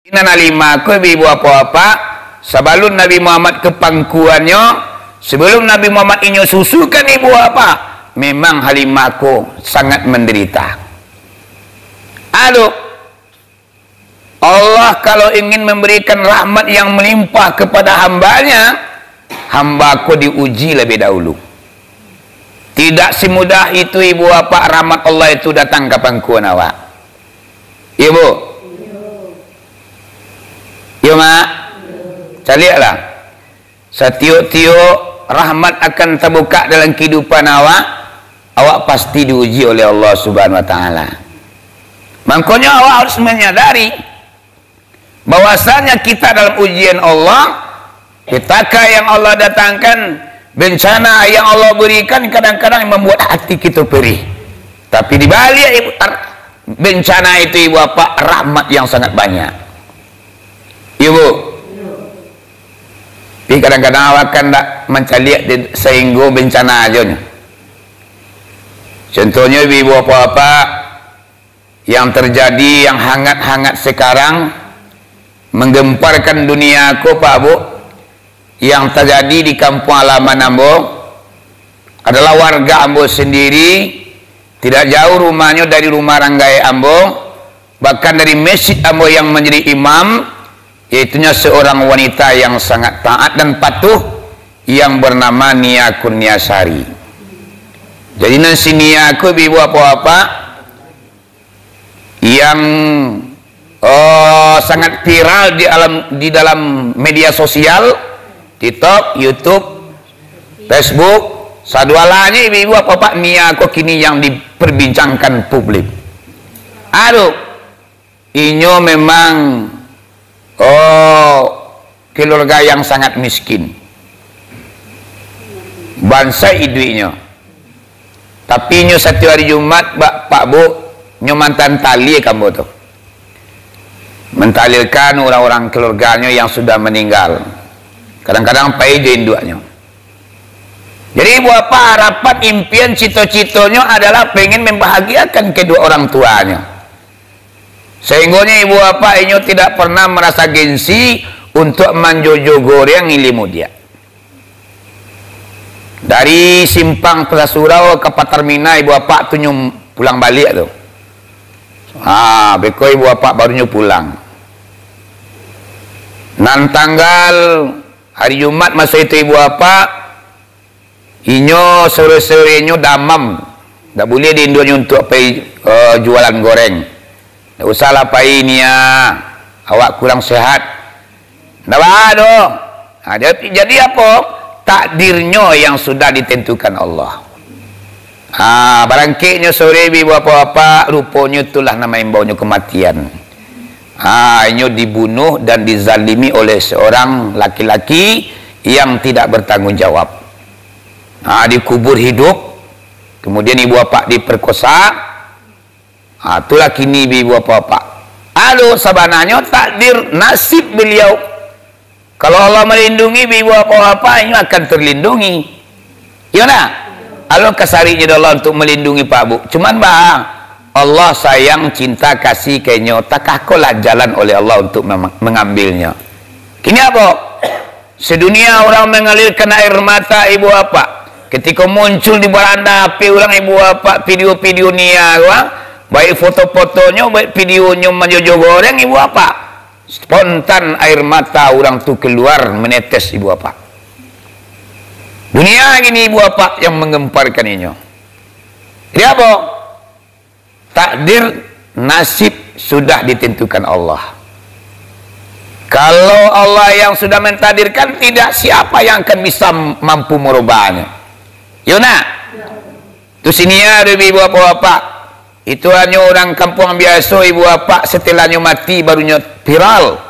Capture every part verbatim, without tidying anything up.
Nan Halimah ko, ibu-ibu, bapak-bapak, sabalun Nabi Muhammad ka pangkuannyo, sabalun Nabi Muhammad inyo susukan, ibu-ibu, bapak, memang Halimah ko sangat mandarita. Aduh, Allah kalau ingin memberikan rahmat yang melimpah kepada hamba-Nya, hamba ko diuji labiah dahulu. Tidak semudah itu, ibu-ibu, bapak, rahmat Allah itu datang ka pangkuan awak. Iyo, Bu? Iyo, Mak? Caliaklah. Satiok-tiok rahmat akan tabukak dalam kahidupan awak, awak pasti diuji oleh Allah Subhanahu wa Ta'ala. Mangkonyo, awak harus manyadari bahwasanya kita dalam ujian Allah, petaka yang Allah datangkan, bencana yang Allah berikan, kadang-kadang membuat hati kita perih. Tapi di balik ibu, ar-, bencana itu, ibu-ibu, bapak, rahmat yang sangat banyak. Iyo, Bu? Tapi kadang-kadang awak kan ndak mancaliak di, sahinggo bencana ajo nyo. Contohnyo, ibu-ibu, bapak-bapak, yang terjadi, yang hangat-hangat sekarang, menggemparkan dunia ko, Pak, Bu, yang terjadi di kampung halaman ambo, adalah warga ambo sendiri, tidak jauh rumahnyo dari rumah ranggai ambo, bahkan dari masjid ambo yang menjadi imam, yaitunyo seorang wanita yang sangat taat dan patuh, yang bernama Nia Kurniasari. Jadi, nan si Nia ko, ibu-ibu, bapak-bapak, yang, eh, sangat viral di alam, di dalam media sosial, TikTok, YouTube, Facebook, sadoalahnyo, ibu-ibu, bapak-bapak, Nia ko kini yang diperbincangkan publik. Aduh, inyo memang, oh, keluarga yang sangat miskin. Bansaik iduiknyo. Tapi inyo satiok hari Jumat, Pak, Pak, Bu, nyo mantan tali ka ambo tu. Mentalilkan orang-orang keluarganyo yang sudah meninggal. Kadang-kadang pai jo induaknyo. Jadi, ibu-ibu, bapak, harapan, impian, cito-citonyo adalah pengen membahagiakan kedua orang tuanyo. Sahinggonyo, ibu-ibu, bapak, inyo tidak pernah merasa gengsi untuk manjojo goreng ilimu dia. Dari simpang Pasar Surau ka Pasar Minah, ibu-ibu, bapak, tu nyo pulang baliak tu. Ha, beko ibu-ibu, bapak, baru nyo pulang. Nan tanggal hari Jumat maso itu, ibu-ibu, bapak, inyo sore-sorenyo damam. Ndak buliah di induaknyo untuak pai, eh, jualan goreng. Ndak usahlah pai, Nia, awak kurang sehat. Ndak baa doh. Ha, jadi, jadi apo? Takdirnyo yang sudah ditentukan Allah. Ha, barangkeknyo sore, ibu-ibu, bapak-bapak, ruponyo itulah nan maimbaunyo kematian. Ha, inyo dibunuh dan dizalimi oleh seorang laki-laki yang tidak bertanggung jawab. Ha, dikubur hidup, kemudian ibu-ibu, bapak, diperkosa. Ha, itulah kini, ibu-ibu, bapak-bapak. Aduh, sabananyo takdir nasib beliau. Kalau Allah melindungi, ibu-ibu, bapak-bapak, inyo akan terlindungi. Iyo ndak? Alangkah sarinyo dek Allah untuk melindungi, Pak, Bu. Cuman, bang, Allah sayang, cinta, kasih ka inyo, takah ko lah jalan oleh Allah untuk mem-, mengambilnyo. Kini apo? Sedunia orang mengalirkan air mata, ibu-ibu, bapak. Ketika muncul di baranda H P urang, ibu-ibu, bapak, video-video Nia ko, ah, baik foto-fotonyo, baik videonyo manjojo goreng, ibu-ibu, bapak, spontan air mata urang tu keluar menetes, ibu-ibu, bapak. Dunia kini, ibu-ibu, bapak, yang menggemparkan inyo. Jadi apo? Takdir, nasib sudah ditentukan Allah. Kalau Allah yang sudah mentakdirkan, tidak siapa yang akan bisa mampu merubahnya. Yo nak? Tu sini ado ibu bapak-bapak. Itu hanyo urang kampuang biaso, ibu bapak, setelah nyo mati baru nyo viral.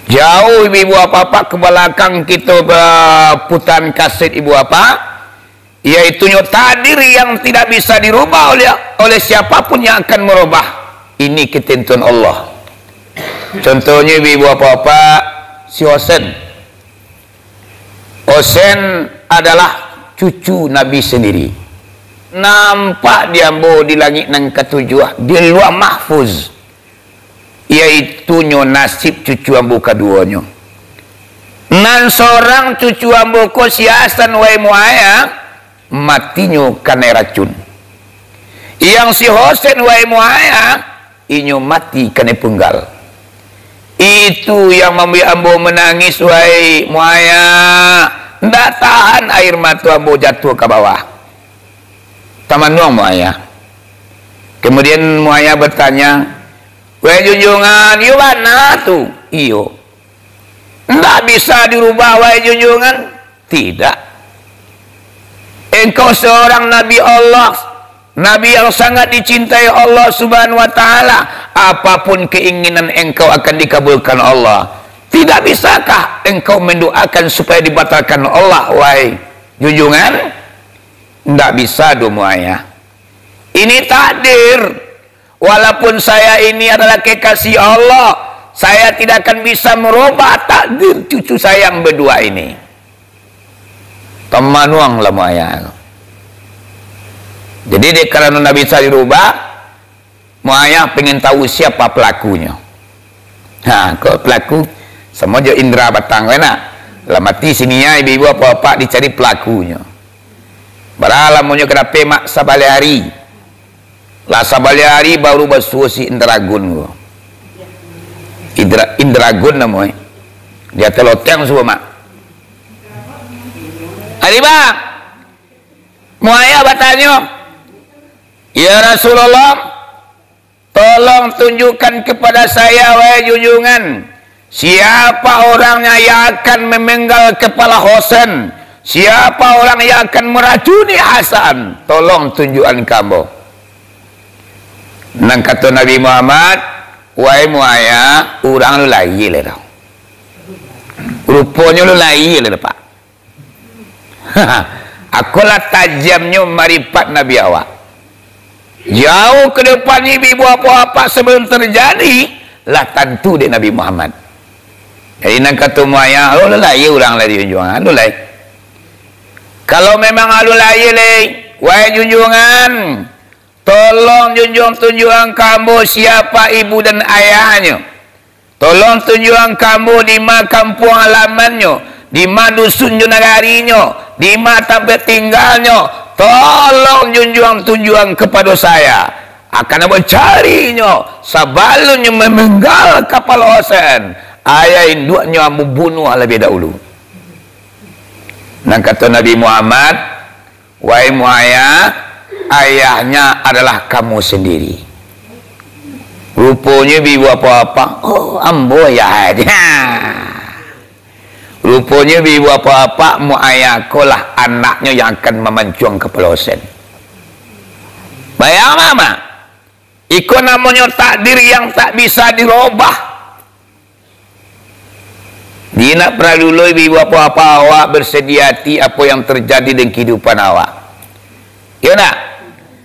Jauh ibu bapak-bapak ke balakang kito baputan kaset ibu bapak, yaitunyo takdir yang tidak bisa dirubah oleh, oleh siapapun yang akan merubah. Ini ketentuan Allah. Contohnyo ibu bapak-bapak, si Hosen. Hosen adalah cucu Nabi sendiri. Nampak di ambo di langik nan katujuah, di Lauh Mahfuz. Yaitunyo nasib cucu ambo kaduonyo. Nan sorang cucu ambo ko si Hasan, wahai Muaya, matinyo kanai racun. Yang si Hosen, wahai Muaya, inyo mati kanai punggal. Itu yang mambuek ambo manangis, wahai Muaya. Ndak tahan air mato ambo jatuah ka bawah. Tamanuang Muaya. Kemudian Muaya bertanya, "Wahai junjungan, iyo bana tu?" "Iyo." "Ndak bisa dirubah, wahai junjungan?" "Tidak. Engkau seorang nabi Allah, nabi yang sangat dicintai Allah Subhanahu wa Ta'ala. Apapun keinginan engkau akan dikabulkan Allah. Tidak bisakah engkau mendoakan supaya dibatalkan Allah, wahai junjungan?" "Ndak bisa doh, Muaya. Ini takdir. Walaupun saya ini adalah kekasih Allah, saya tidak akan bisa merubah takdir cucu saya yang berdua ini." Tamanuang lah Muaya. Jadi, dek karano ndak bisa dirubah, Muaya pengen tahu siapa pelakunya. Ha, kok pelaku? Sama jo Indra Batang, kan nak? Lah mati sini ya, ibu-ibu, bapak-bapak, dicari pelakunya. Bara lamonyo ka dapek, Mak? Sabaleh ari. Lah sabaleh ari baru basuo si Indragon ko. Indra, Indragon namo, eh. Di ateh loteng suo, Mak. Ari, Bang. Muaya batanyo, "Ya Rasulullah, tolong tunjukkan kepada saya, wahai junjungan, siapa orangnya yang akan memenggal kepala Hosen? Siapa orang yang akan meracuni Hasan? Tolong tunjukkan ka ambo." Nan kato Nabi Muhammad, "Wahai Muaya, urang lu lahia lai tu. Ruponyo lu lahia lai tu, Pak." Akolah tajamnyo maripat Nabi awak. Jauh ka depannyo, ibu-ibu, bapak-bapak, sabalun tarjadi, lah tantu dek Nabi Muhammad. Jadi, nan kato Muaya, "Oh, lah lahia urang lai di junjungan, alun lai. Kalau memang alun lahia lai, wahai junjungan, tolong junjungan tunjuakan ka ambo siapa ibu dan ayahnyo. Tolong tunjuakan ka ambo di ma kampuang alamannyo, di ma dusun jo nagarinyo, di ma tampek tinggalnyo. Tolong junjungan tunjuakan kapado saya. Akan ambo carinyo, sabalunnyo mamenggal kapalo Hosen, ayah induaknyo ambo bunuah labiah dahulu." Nan kato Nabi Muhammad, "Wahai Muaya, ayahnya adalah kamu sendiri." Ruponyo ibu-ibu, bapak-bapak, "Oh, ambo ayah." Ruponyo ibu-ibu, bapak-bapak, Muaya ko lah anaknyo yang akan mamancuang kapalo Hosen. Bayang, Mama. Iko namonyo takdir yang tak bisa dirobah. Di nak paralu lo ibu-ibu, bapak-bapak, awak bersedia hati apo yang terjadi dalam kehidupan awak. Iyo ndak?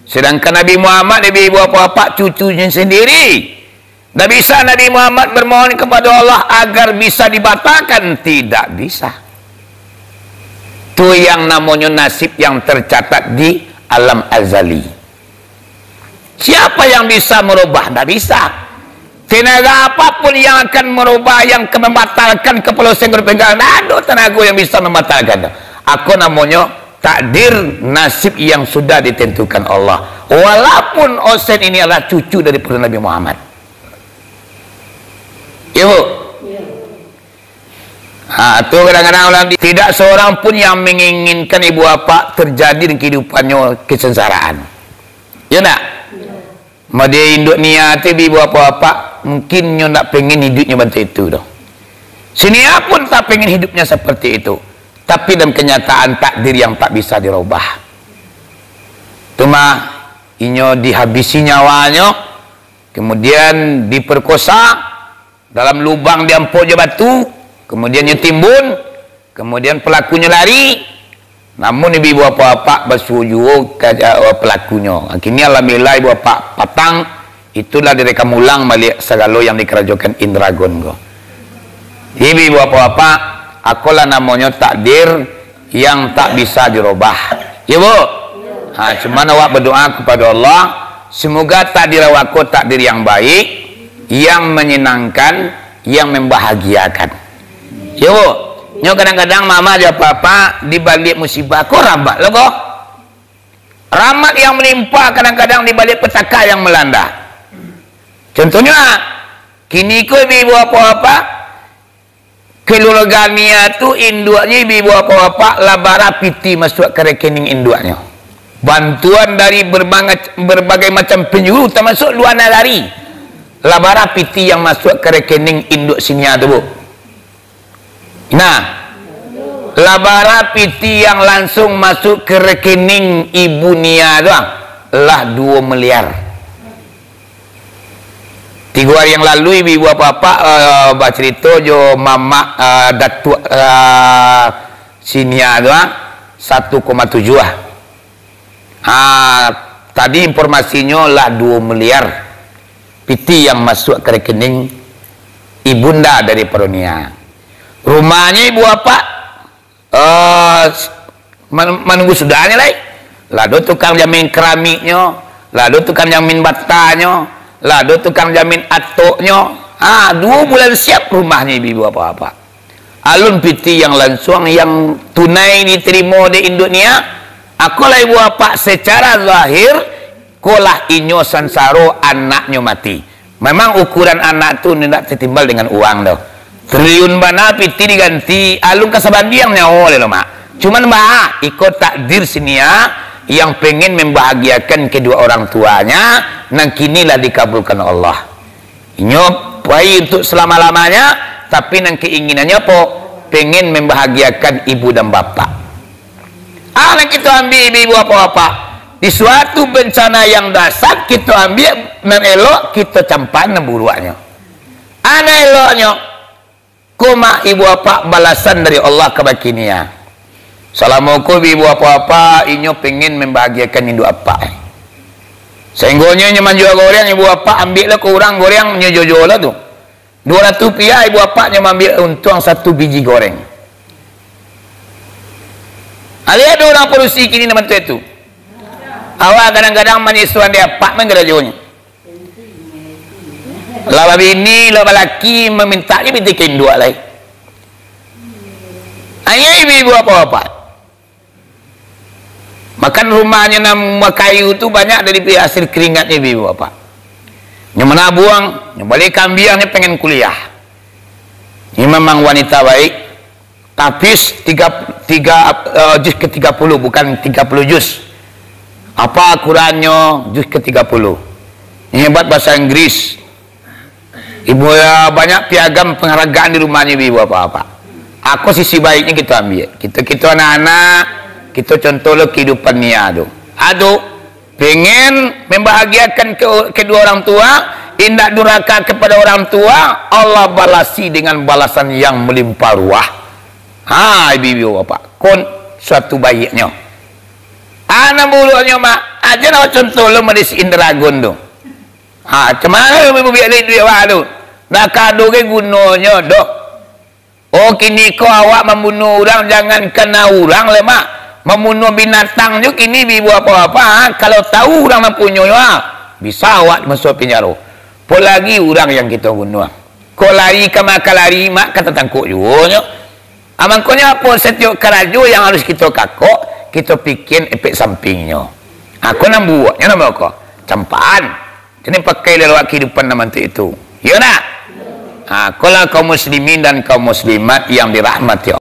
Sedangkan Nabi Muhammad, ibu-ibu, bapak-bapak, cucunyo sendiri. Ndak bisa Nabi Muhammad bermohon kepada Allah agar bisa dibatalkan. Tidak bisa. Tu yang namonyo nasib yang tercatat di alam azali. Siapa yang bisa merubah? Ndak bisa. Tenaga apapun yang akan merubah, yang akan membatalkan kapalo Hosen dari pinggan, ndak ado tenaga yang bisa membatalkan. Ako namonyo takdir, nasib yang sudah ditentukan Allah. Walaupun Hosen ini adalah cucu daripada Nabi Muhammad. Iyo, Bu? Ha, tu kadang-kadang orang di-, tidak seorang pun yang menginginkan ibu bapak terjadi di kehidupannya kesengsaraan. Ya ndak? Mode induk niat tu, ibu bapak-bapak, mungkin nyo ndak pengen hidupnya bantu itu doh. Si Nia pun tak pengen hidupnya seperti itu. Tapi dalam kenyataan takdir yang tak bisa dirubah. Cuma inyo dihabisi nyawanyo, kemudian diperkosa, dalam lubang diampok jo batu, kemudian nyo timbun, kemudian pelakunyo lari, namun ibu-ibu bapak-bapak basuo juo ka, eh, pelakunyo. Akhirnya alhamdulillah ibu bapak patang, itulah direkam ulang baliak sagalo yang dikarajokan Indragon ko. Ibu-ibu bapak-bapak, akolah namonyo takdir yang tak bisa dirobah. Ya, Bu? Ha, cuman awak berdoa kepada Allah, semoga takdir awak ko takdir yang baik, yang menyenangkan, yang membahagiakan. Yo, nyo kadang-kadang mama jo papa di baliak musibah ko ramak lo ko. Ramak yang menimpa kadang-kadang di baliak petaka yang melanda. Contohnyo, kini ko ibu-ibu bapak-bapak, keluarga Nia tu induaknyo ibu-ibu bapak-bapak lah bara piti masuak ka rekening induaknyo. Bantuan dari berbagai, berbagai macam penjuru, termasuk luar nagari. Lah bara piti yang masuak ka rekening induak si Nia tu, Bu. Nah, lah bara piti yang langsung masuk ka rekening ibu Nia tu, ah, lah duo miliar. Tigo hari yang lalu, ibu-ibu bapak-bapak, eh, bacarito jo mamak, eh, datuak, eh, si Nia tu, ah, satu koma tujuah, ah. Ha, tadi informasinyo lah duo miliar piti yang masuak ka rekening ibunda daripado Nia. Rumahnyo ibu bapak, eh, man-, manunggu sudahnyo lai. Lah ado tukang jamin keramiknyo, lah ado tukang jamin batanyo, lah ado tukang jamin atoknyo. Ha, duo bulan siap rumahnyo ibu-ibu bapak-bapak. Alun piti yang lansuang yang tunai ditarimo dek induak Nia, ako lah ibu bapak secara zahir, ko lah inyo sansaro anaknyo mati. Memang ukuran anak tu indak tatimbal dengan uang doh. Triliun bana piti diganti, alun ka sabandiang nyawo lai lo, Mak. Cuman, Mak, iko takdir si Nia yang pengen membahagiakan kedua orang tuanya, nan kini lah dikabulkan Allah. Inyo pai untuak salamo-lamonyo, tapi nan keinginannyo apo? Pengen membahagiakan ibu dan bapak. Ah, nan kito ambiak ibu-ibu bapak-bapak. Di suatu bencana yang dahsyat, kito ambiak nan elok, kito campakan nan buruaknyo. Ah, nan eloknyo, ko mak ibu bapak balasan dari Allah kabake Nia. Salamo ko ibu bapak-bapak, inyo pengen membahagiakan induak apak. Sahinggonyo inyo manjua goreng, ibu bapak ambiaklah ka urang goreng, nyo juo-juo lah tu. Duo ratuih rupiah, ibu bapak nyo maambiak untuang satu biji goreng. Alih ado urang padusi kini nan bantuak itu. Awak kadang-kadang manyesuan di apak mangarajonyo. Lah babini, lah balaki, mamintak je pitih ka induak lai. Ayo ibu-ibu bapak-bapak. Makan rumahnyo nan bakayu tu banyak dari hasil keringatnyo ibu bapak. Nyo manabuang, nyo bali kambiang, nyo pengen kuliah. Nyo memang wanita baik. Tahfiz tiga, tiga, eh, juz ketiga puluh, bukan tiga puluh juz. Apa Qurannyo juz ketiga puluh. Nyo hebat bahasa Inggris. Ibu, ya, banyak piagam penghargaan di rumahnyo ibu bapak-bapak. Ako sisi baiknyo kito ambiak. Kito, kito anak-anak, kito contoh lo kehidupan Nia tu. Ado, pengen membahagiakan ke-, kedua orang tua, indak duraka kepada orang tua, Allah balasi dengan balasan yang melimpah ruah. Ha, ibu-ibu bapak, kon suatu baiknyo. Anak buruaknyo, Mak, aja nak contoh lo Madis Indra Agun tu. Ha, cuma biak duit awak tu. Nak kado ke gunonyo doh. Oh, kini ko awak mambunuah urang, jangan kena urang le, Mak. Mambunuah binatang jo kini ibu bapak-bapak, ha. Kalau tahu urang nan punyo, ha, bisa awak masuak penjaro. Apolagi urang yang kito bunuah. Ko lari ka maka lari, Mak, ka tatangkok juo nyo. Ha, mangkonyo apo, satiok karajo yang harus kito kakok, kito pikian efek sampingnyo. Ha, ko nan buruaknyo namo ko? Campakan. Jadi pakai lewat kehidupan nan bantuak itu. Iyo ndak? Ha, ko lah kaum muslimin dan kaum muslimat yang dirahmati Allah.